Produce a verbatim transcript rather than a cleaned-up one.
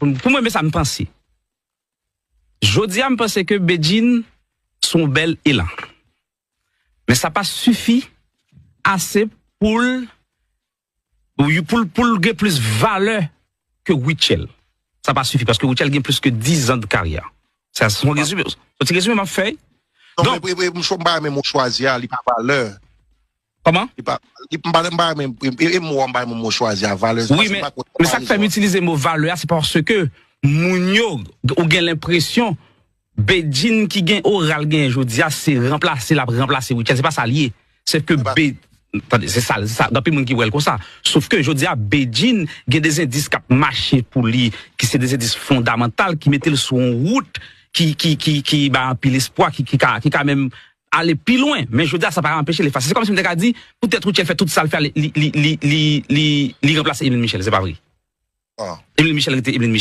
Pou, pou mwen, men sa m panse. Jodi a, m panse ke Bedjine se yon bèl elan. Men sa pa sifi ase pou l, pou l, pou l gen plis valè ke Rutshelle. Sa pa sifi, paske Rutshelle gen plis ke diz an de karyè. Sa se yon rezime, se yon ti rezime m ap fè. Non, men, men, men, m pa renmen mo chwazi a, li pa valè. Kòman? Li pa, li, m pa, m pa renmen, e, e mo a, m pa renmen mo chwazi a, valè. Wi, men, men sa k fè m itilize mo valè a, se paske moun yo, ou gen lenpresyon, Bedjine ki gen oral gen jodi a, se ranplase, l ap ranplase Rutshelle. Se pa sa l ye. Se ke Be-, tande, se sa, se sa, gen anpil moun ki wè l konsa. Sof ke jodi a, Bedjine gen de zendis k ap mache pou li, ki se de zendis fondamantal, ki mete l sou yon wout ki, ki, ki, ki ba anpil espwa, ki, ki ka, ki ka menm ale pi lwen. Men jodi a, sa pa anpeche l efase. Se kòmsi m te ka di, poutèt Rutshelle fè tout sa l fè, li, li, li, li, li, li ranplase Emeline Michel. Se pa vre. Ah. Emeline Michel rete Emeline Michel.